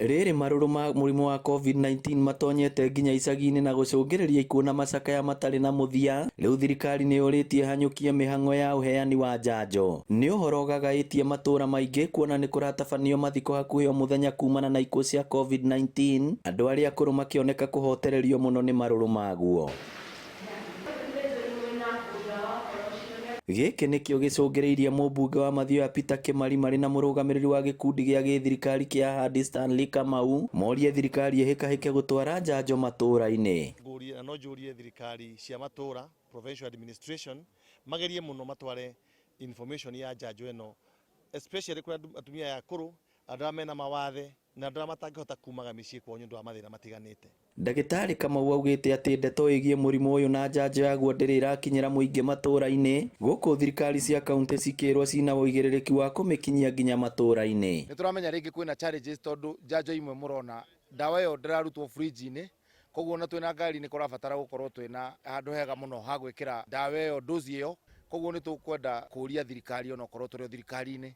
Rĩrĩ marũrũ ma mũrimũ wa Covid-19 matonyete nginya icagi-inĩ na gũcũngĩrĩria ikuũ na macakaya matarĩ na mũthia, rĩu thirikari nĩ yũrĩtie ĩhanyũkie mĩhang'o ya ũheani wa njanjo. Nĩ ũhoro ũgagaĩtie matũra maingĩ kuona nĩ kũratabanio mathiko hakuhĩ o mũthenya kumana na ikuũ cia Covid-19, andũ arĩa akũrũ makĩoneka kũhotererio mũno nĩ marũrũ maguo. Gĩkĩ nĩkĩo gĩcũngĩrĩirie mũmbunge wa Mathioya Peter Kimari marĩ na mũrũgamĩrĩri wa gĩkundi gĩa gĩthirikari kĩa Ahadi Stanley Kamau morie thirikari ĩhĩkahĩke gũtwara njanjo matũra-inĩ. Ngũrie na no njũrie thirikari cia matũra, provincial administration, magerie mũno matware information ya njanjo ĩno, especially kũrĩ atumia aya akũrũ, andũ arĩa mena mawathe na andũ arĩa matangĩhota kumaga mĩciĩ kwao nĩ ũndũ wa mathĩna matiganĩte. Ndagĩtarĩ Kamau augĩte atĩ ndeto ĩgiĩ mũrimũ ũyũ na njanjo yaguo ndĩrĩ ĩrakinyĩra mũingĩ matũra-inĩ, gũkũ thirikari cia kauntĩ cikĩrwo cina ũigĩrĩrĩki wa kũmĩkinyia nginya matũra-inĩ. Nĩ tũramenya rĩngĩ kwĩna challenges tondũ njanjo imwe mũrona ndawa ĩyo ndĩrarutwo fridge-inĩ, koguo ona twĩna ngari nĩ kũrabatara gũkorwo twĩna handũ hega mũno ha gwĩkĩra ndawa ĩyo, dozi ĩyo, koguo nĩ tũkwenda kũria thirikari onokorwo tũrĩ o thirikari-inĩ,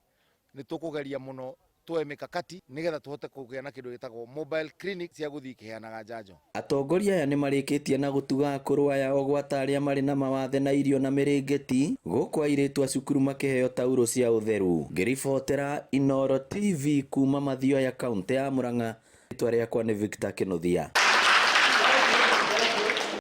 nĩ tũkũgeria mũno tuoe mikakati nigetha tuhote kũgĩa na kĩndũ gĩtagwo mobile clinic cia gũthiĩ ikĩheanaga njanjo. Atongoria aya nĩmarĩkĩtie na gũtuga akũrũ aya o gwata arĩa marĩ na mawathe na irio na mĩrĩngĩti, gũkũ airĩtu a cukuru makĩheo taurũ cia ũtheru. Ngĩribotera Inooro TV kuma Mathioya kauntĩ ya Murang'a, rĩtwa rĩakwa nĩ Victor Kĩnuthia.